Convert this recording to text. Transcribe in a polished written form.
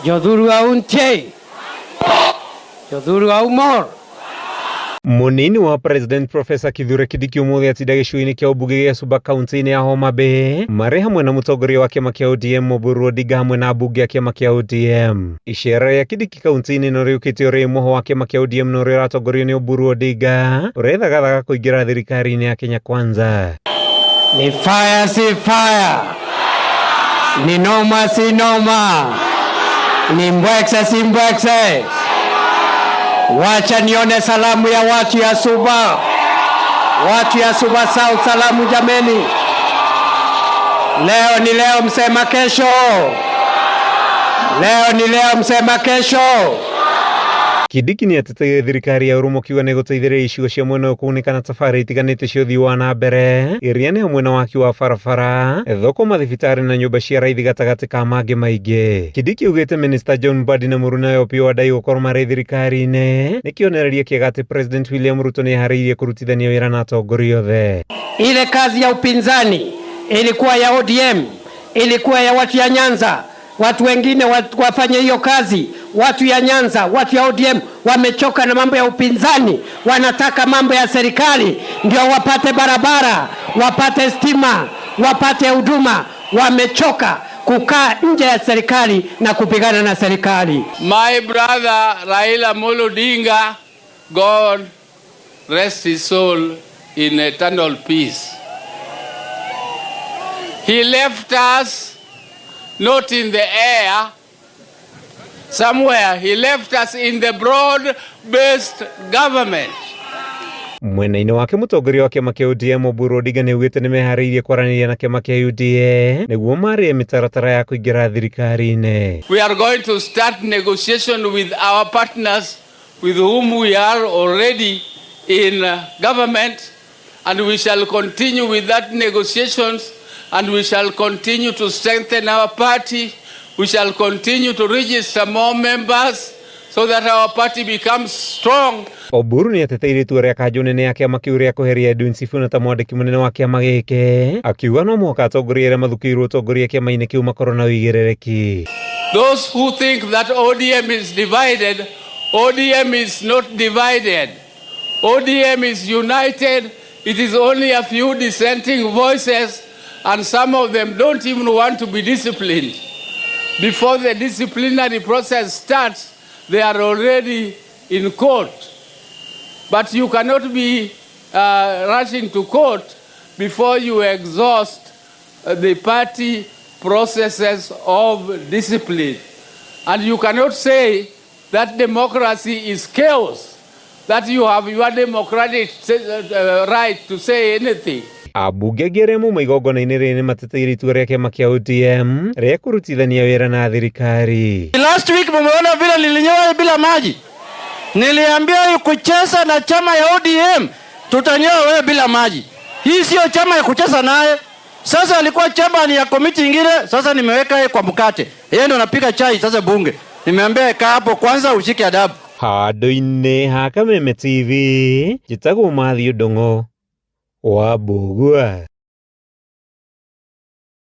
Jothurwa untie. Jothurwa umor. Munini wa President Professor Kithure Kindiki umuthi atinda gĩcigo-inĩ kĩa ũmbunge gĩa Suba kaunti-inĩ ya Homa Bay marĩ hamwe na mũtongoria wa kĩama kĩa ODM Oburu Odinga hamwe na ambunge a kĩama kĩa ODM. Icera rĩa Kindiki kaunti-inĩ ĩno rĩũkĩte o rĩmwe wa kĩama kĩa ODM na ũrĩa ũratongorio nĩ Oburu Odinga ũrethagathaga kũingĩra thirikari-inĩ ya Kenya Kwanza. Ni fire si fire. Ni noma si noma. Ni mbwekse si mbwekse. Wacha nione salamu ya watu ya Suba. Watu ya Suba South, salamu jameni. Leo ni leo, msema kesho. Leo ni leo, msema kesho. Kindiki nĩ ateteire thirikari ya ũrũmwe akiuga nĩ ĩgũteithĩrĩria icigo cia mwena ũyũ kũgunĩka na tabarĩra itiganĩte cia ũthii wa na mbere iria nĩ hamwe na waki wa barabara, thoko, mathibitarĩ na nyũmba cia raithi gatagatĩ ka mangĩ maingĩ. Kindiki augĩte Minister John Mbadi na mũrunawe Opiyo Wandayi gũkorwo marĩ thirikari-inĩ nĩ kĩonereria kĩega atĩ President William Ruto nĩ eharĩirie kũrutithania wĩra na atongoria othe. Ile kazi ya upinzani ilikuwa ya ODM, ilikuwa ya watu ya Nyanza, watu wengine wafanye hiyo kazi. Watu ya Nyanza, watu ya ODM wamechoka na mambo ya upinzani, wanataka mambo ya serikali ndio wapate barabara, wapate stima, wapate huduma. Wamechoka kukaa nje ya serikali na kupigana na serikali. My brother Raila Amolo Odinga, God rest his soul in eternal peace. He left us not in the air, somewhere. He left us in the broad-based government. Mwena-inĩ wake mũtongoria wa kĩama kĩa ODM Oburu Odinga nĩ augĩte nĩ meharĩirie kwaranĩria na kĩama kĩa UDA nĩguo marĩe mĩtaratara ya kũingĩra thirikari-inĩ. We are going to start negotiation with our partners with whom we are already in government, and we shall continue with that negotiations, and we shall continue to strengthen our party. We shall continue to register more members so that our party becomes strong. Oburu nĩ ateteire itua rĩa kanjũ nene ya kĩama kĩu rĩa kweheria Edwin Sifuna ta mwandĩki mũnene wa kĩama gĩkĩ, akiuga no mũhaka atongoria arĩa mathukĩirwo ũtongoria kĩama-inĩ kĩu makorwo na ũigĩrĩrĩki. Those who think that ODM is divided, ODM is not divided. ODM is united. It is only a few dissenting voices, and some of them don't even want to be disciplined. Before the disciplinary process starts, they are already in court. But you cannot be rushing to court before you exhaust the party processes of discipline. And you cannot say that democracy is chaos, that you have your democratic right to say anything. Ambunge angĩ arĩa mauma igongona-inĩ rĩrĩ nĩ mateteire itua rĩa kĩama kĩa ODM rĩa kũrutithania wĩra na thirikari. Last week mumeona vile nilinyoa bila maji. Niliambia kucheza na chama ya ODM tutanyoa wewe bila maji. Hii sio chama ya kucheza naye. Sasa alikuwa chama ni ya committee ingine, sasa nimeweka yeye kwa mkate. Yeye ndo anapika chai sasa bunge. Nimeambia kaa hapo kwanza ushike adabu. Handũ-inĩ ha Kameme TV, njĩtagwo Matthew Ndung'u wa Mbũgua.